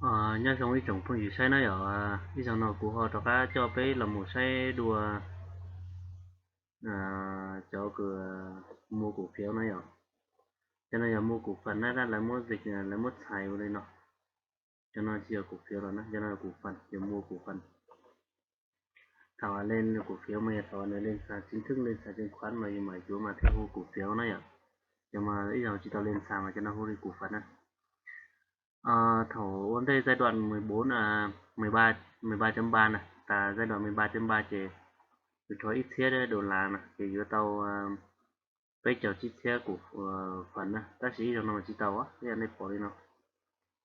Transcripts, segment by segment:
Nyob zoo ib tsoom phooj ywg saib na yom, ib zaug no kuv ho rov qab coj peb los mus saib dua cov kws mua củ phiếu na yom. Cov no yog mua củ phần na, lawv muab dịch lawv muab txhais ua li no. Cov no tsis yog củ phiếu lawm na, cov no yog củ phần, yog mua củ phần. Thaum lên củ phiếu mas yog thaum nws lên sàn chính thức, lên sàn chứng khoán mas yus mam yuav mas thiaj hu củ phiếu na yom. Cov mas ib zaug tsis tau lên sàn mas cov no hu li củ phần na. Thaum ua ntej giai đoạn mười bốn, mười ba, mười ba chấm ba na, tas giai đoạn mười ba chấm ba ces yus rho ib txhiab đô la na ces yuav tau peb caug tsib txhiab củ phần na, tab sis ib zaug no tsis tau, ib yam nej pom li no.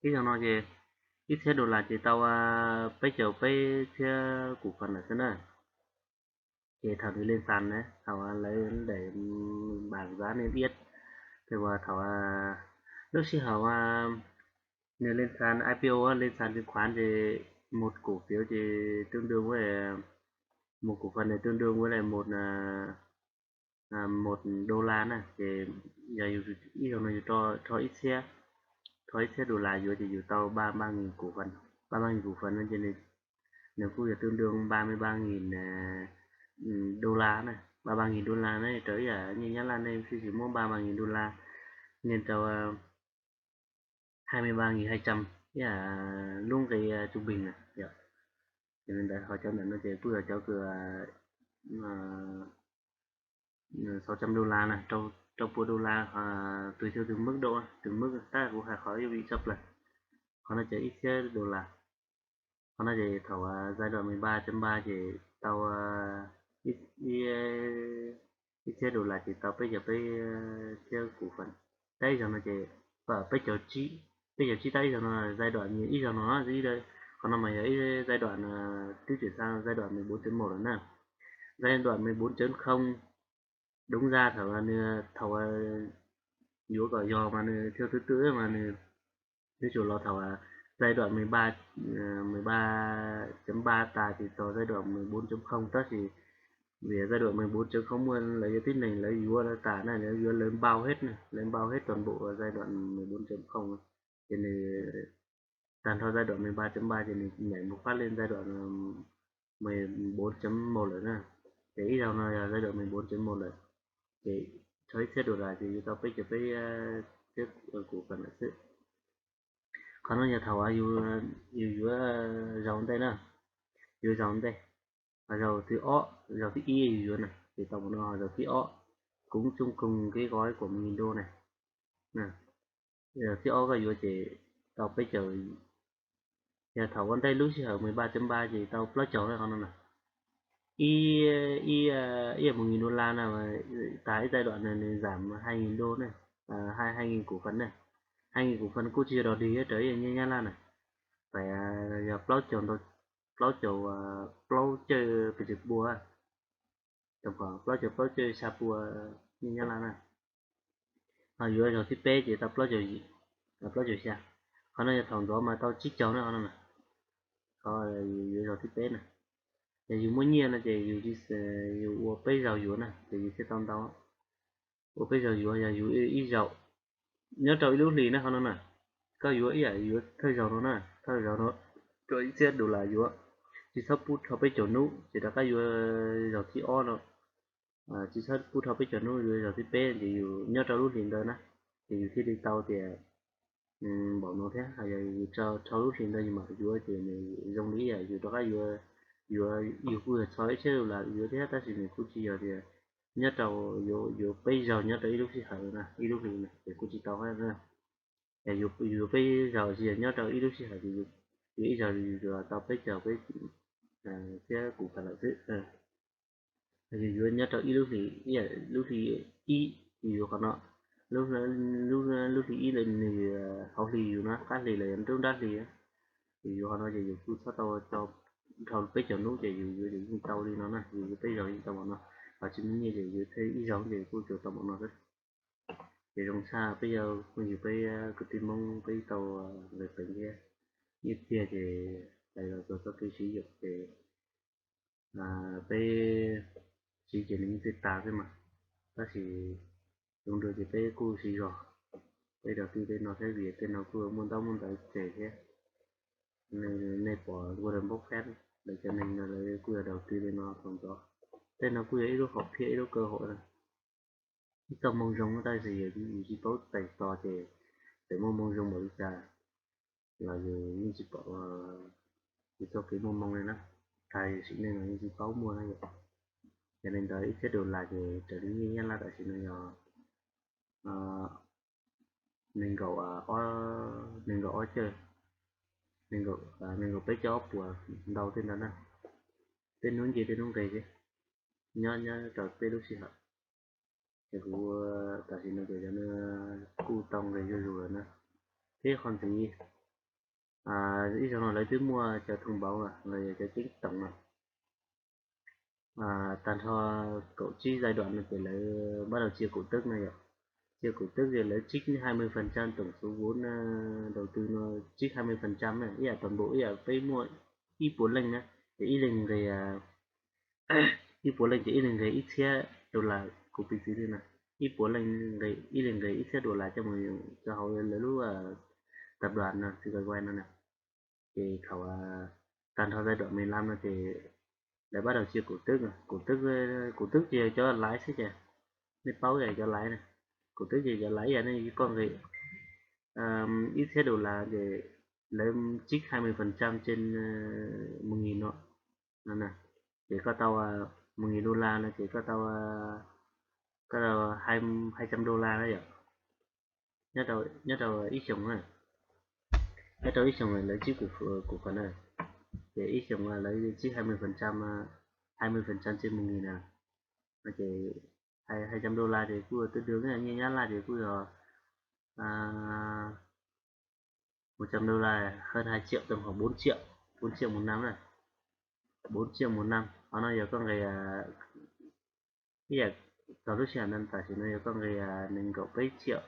Ib zaug no ces ib txhiab đô la ces tau peb caug peb txhiab củ phần lawm xwb na. Ces thaum nws lên sàn na, thaum lawv đẩy bảng giá niêm yết, thaum lub sij hawm nws lên sàn I P O, lên sàn chứng khoán ces một củ phiếu ces tương đương với, một củ phần này tương đương với lại một một đô la na, ces yog ib zaug no yus rho ib txhiab, rho ib txhiab đô la yuav ces yus tau ba ba nghìn củ phần, ba ba nghìn củ phần no ces nws kuj yog tương đương ba mươi ba nghìn đô la na, ba ba nghìn đô la na, raws ib yam nyiaj Nyab Laj nej tsis muab ba ba nghìn đô la, nên tau hai mươi ba nghìn hai trăm, ib yam lub nqi trung bình na. Ces li ntawd ho cov ntawm no ces kuj yog cov kws sáu trăm đô la na, rau pua đô la, tùy theo từng mức độ, từng mức, tab kuv hais qhov yooj yim tshaj plaws. Qhov no ces ib txhiab đô la. Qhov no ces thaum giai đoạn mười ba chấm ba ces tau ib txhiab đô la ces tau peb caug peb txhiab củ phần. Tab ib zaug no ces peb caug tsib, peb caug tsib tab ib zaug no giai đoạn ib zaug no, qhov no mas yog ib giai đoạn twb chuyển sang giai đoạn mười bốn chấm một lawm na. Giai đoạn mười bốn chấm không đúng ra thaum nws, thaum yuav kom yog mas nws theo thứ tự mas nws yuav tsum los thaum giai đoạn mười ba, mười ba chấm ba tas ces txog giai đoạn mười bốn chấm không, tab sis vì giai đoạn mười bốn chấm không muaj lawv yuav tib neeg lawv yuav lawv tas na, lawv yuav lawv bao hết na, lawv bao hết toàn bộ giai đoạn mười bốn chấm không, ces nws tag nrho giai đoạn mười ba chấm ba ces nws nhảy một phát lên giai đoạn mười bốn chấm một lawm na. Ces ib zaug no yog giai đoạn mười bốn chấm một lawm, ces rho ib txhiab đô la ces yus tau peb caug peb txhiab củ phần lawm xwb. Qhov no yog thaum yus yuav zaus ntej na, yuav zaus ntej, zaus thib ob, zaus thib ib yus yuav na ces tau mus no, zaus thib ob, cũng chung cùng cái gói của một nghìn đô này, zaus thib ob koj yuav ces tau peb caug, yog thaum ua ntej lub sij hawm mười ba chấm ba ces tau plaub caug na qhov no na. Ib, ib, ib một nghìn đô la na, tas ib giai đoạn nws, nws giảm hai nghìn đô na, hai, hai nghìn củ phần na. Hai nghìn củ phần kuj tsis yog dog dig raws ib yam nyiaj Nyab Laj na, phải yog plaub caug, plaub caug, plaub caug pes tsawg pua, tau kom plaub caug plaub caug xya pua nyiaj Nyab Laj na. Ho yuav zaus thib peb ces tau plaub caug, plaub caug xya. Qhov no yog thaum ntxov mas tau tsib caug na qhov no na. Qhov yuav zaus thib peb na, yog yus muaj nyiaj no ces yus, yus ua peb zaus yuav na ces yus thiaj tau ntau. Ua peb zaus yuav, yog yus ib zaus nyob rau ib lub hlis na qhov no na. Koj yuav ib yam yuav thawj zaug no na, thawj zaug no rau ib txhiab đô la yuav, tsis txhob pub rho peb caug hnub ces rov qab yuav zaus thib ob no, tsis txhob pub rho peb caug hnub, yuav zaus thib peb ces yus nyob rau lub hlis ntawd na, ces yus thiaj li tau tias npaum no thiab. Yog yus rho lub hlis ntawd yus mam yuav ces nws zoo li ib yam yus rov qab yuav, yuav, yus kuj yog txhob ib txhiab đô la yuav thiab tab sis nws kuj tsis yog tias nyob rau, yuav peb zaug nyob rau ib lub sij hawm na, ib lub hlis na ces kuj tsis tau thiab. Yog yus yuav peb zaug tsis yog nyob rau ib lub sij hawm ces yus yuav ib zaug yus tau peb caug peb txhiab củ phần lawm xwb. Yus yuav nyob rau ib lub hlis, ib yam lub hlis ib, yus yuav qhov no, lub, lub hlis ib lawm nws hauv hlis yus na, qab hlis los yog nruab nrab hlis, yus yuav qhov no ces yus kuj txhob tau rho peb caug hnub ces yus yuav ces yeej tau li no na, yus yuav peb zaug yeej tau npaum no. Ho tsis muaj nyiaj ces yus thiaj ib zaug ces kuj tsuas tau npaum no xwb. Ces zoo tshaj peb yog phooj ywg peb kwv tij Hmoob peb tau lawv peev thiab, ib txhia ces hais los txog txoj kev siv yam ces peb siv ces nws yeej txij tas xwb mas, tab sis zoo dua ces peb kuj siv zog, peb rau tij tej no thiab vim tej no kuj muaj ntaub muaj ntawv tseg thiab. Nej pom ua rau npaub phab, lawv cov neeg no lawv kuj yog daus twg li no tau ntxov. Tej no kuj yog ib lub hom phiaj ib lub kaw hauv na. Ib txoj moo zoo tab sis yus tsis paub tais tos ces txawm muaj moo zoo npaum li cas los yus yeej tsis pom yus txoj kev muaj moo li na. Tag sim neej los yeej tsis paub muaj na yom. Yog li ntawd ib txhiab dollar ces raws li nyiaj Nyab Laj tam sim no yog nees nkaum, nees nkaum ob cawj, nees nkaum peb cawj ob puas ntau tej ntawd na. Tej hnub nce tej hnub nqis thiab, nyob nyob rau peb lub sij hawm. Ces kuv tam sim no ces cov no kuj tau nqis zuj zus lawm na. Thiab qhov ntxiv, ib zaug no lawv twb muaj cov thoo npauv los yog cov ceeb toom no tag nrho kaum tsib zais duam no ces lawv npaj rau cia kaum twb no yom. Cia kaum twb ces lawv tsib hai mươi phần trăm tổng số vốn đầu tư no, tsib hai mươi phần trăm na, ib yam toàn bộ ib yam peb muaj ib puas leej na, ces ib leeg nqis ib puas leej ces ib leeg nqis ib txhiab dollar, kuv piv txwv li na, ib puas leej, ib leeg nqis ib txhiab dollar coj mus rau hauv lawv lub tập đoàn no, xi kai vai no na. Ces thaum tag nrho zais duam mem lam no ces lawv npaj rau cia kaum twb, kaum twb, kaum twb ces yog cov laiv xwb ces, nej paub yog cov laiv na. Kaum twb ces cov laiv ib yam nej koj nqis ib txhiab dollar ces lawv tsib hai mươi phần trăm trên một nghìn no. Ces koj tau một nghìn dollar no ces koj tau, koj tau hai trăm dollar na yom. Nyob rau ib xyoos na, nyob rau ib xyoos lawv tsib kaum phần na, ces ib xyoos lawv tsib hai mươi phần trăm, hai mươi phần trăm trên một nghìn na. Ces hai trăm dollar ces kuj tương đương nyiaj Nyab Laj ces kuj yog một trăm đô la, hơn hai triệu, tầm khoảng bốn triệu, bốn triệu một năm na. Bốn triệu một năm, qhov no yog koj nqis ib yam txog lub sij hawm tam sim no yog koj nqis nees nkaum peb triệu,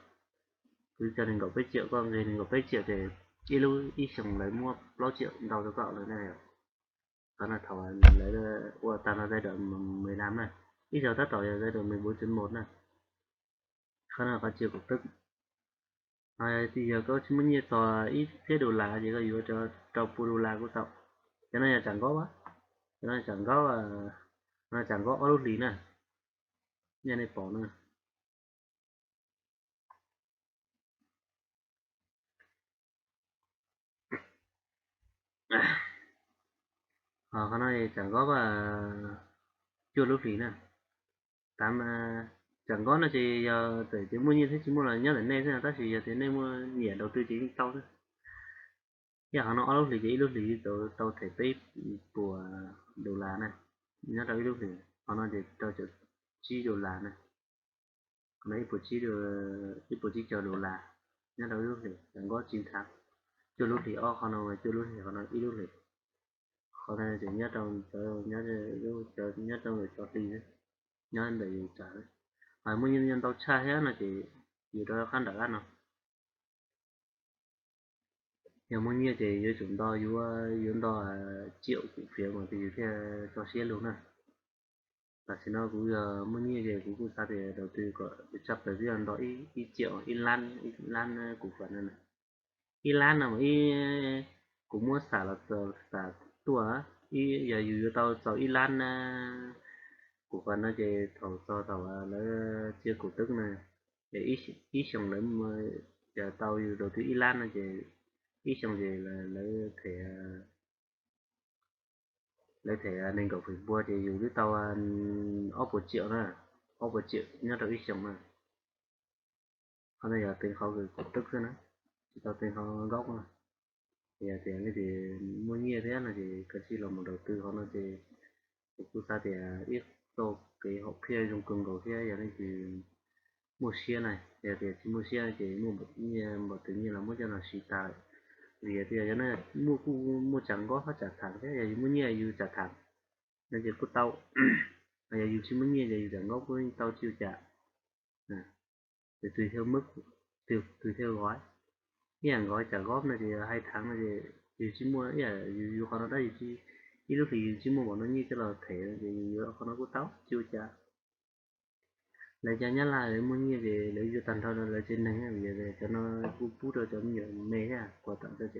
kuv tso nees nkaum peb triệu, koj nqis nees nkaum peb triệu ces ib lub ib xyoos lawv muab plaub triệu ntau rau koj lawm na. Qhov no thaum lawv ua tag no zais duam mười lăm na, ib zaug tab tom yog zais duam mười bốn chấm một na. Qhov no qhov cia kaum twb. Yog koj tsis muaj nyiaj txog ib txhiab dollar ces koj yuav rau pua dollar kuj tau. Cov no yog tsam nkob, cov no tsam nkob, tsam nkob ob lub hlis na, yog nej pom na. Qhov no tsam nkob cuaj lub hlis na. Tav tsam nkob no ces yog txawm tias muaj nyiaj thiab tsis muaj los nyob ntawm nej xwb, tab sis yog tias nej muaj nyiam đầu tư ces yeej tau xwb. Yog qhov no ob lub hlis ces ib lub hlis tau them peb puas dollar na, nyob rau ib lub hlis. Qhov no ces rau caum tsib dollar na. Qhov no ib puas tsib, ib puas tsib caug dollar nyob rau ib lub hlis, tsam nkob tsis nthav. Cuaj lub hlis ob qhov no, cuaj lub hlis qhov no ib lub hlis. Qhov no ces nyob rau, nyob rau ntawm cov hli, nyob ntawm yus tsam. Ho muaj nyiaj ntau tshaj thiab no ces yus rov qab nram qab no. Yog muaj nyiaj ces yuav tsum nto, yuav nto triệu cổ phiếu mas yus thiaj tso siab lug na. Tam sim no kuv yog muaj nyiaj ces kuv kuj xav tias đầu tư kom tshaj plaws twb yog nto ib triệu, ib lab, ib lab cổ phần no na. Ib lab no mas ib, kuv muab xam los xam tuaj, yog yus yuav tau txaus ib lab cổ phần no ces thaum txog thaum lawv cia kaum twb na, ces ib xyoos lawv, yog tau yus đầu tư ib lab no ces ib xyoos ces lawv them, lawv them nees nkaum feem pua ces yus twb tau ob puas triệu na, ob puas triệu nyob rau ib xyoos na. Qhov no yog teev qhov kaum twb xwb na, tsis tau teev qhov nkaub na. Yog tias leej twg muaj nyiaj thiab no ces kav tsij los mus đầu tư qhov no ces kuv kuj xav tias ib txoj kev hom phiaj zoo kawg nkaus thiab yog leej twg muaj siab na. Yog tias tsis muaj siab ces muaj npaum twg nyiaj los muab coj los siv tas. Vim tias yog no muaj kuj muaj tsam nkob hab tsam tham thiab, yog yus muaj nyiaj yus tsam tham no ces kuj tau. Yog yus tsis muaj nyiaj ces yus tsam nkob kuj tau tsis ua cas. Ces tùy theo mức, tùy theo gói. Ib yam nkaus tsam góp no ces hais thẳng no ces yus tsis muaj, ib yam yus yuav qhov no tab yus tsis, ib lub hlis yus tsis muaj npaum no nyiaj coj los them no ces yus yuav qhov no kuj tau tsis ua cas. Lawv cov Nyab Laj lawv muaj nyiaj ces lawv yuav tag nrho rau lawv tsev neeg, vim cov no kuj pub rau cov me nyuam me thiab, quà tặng cho trẻ em.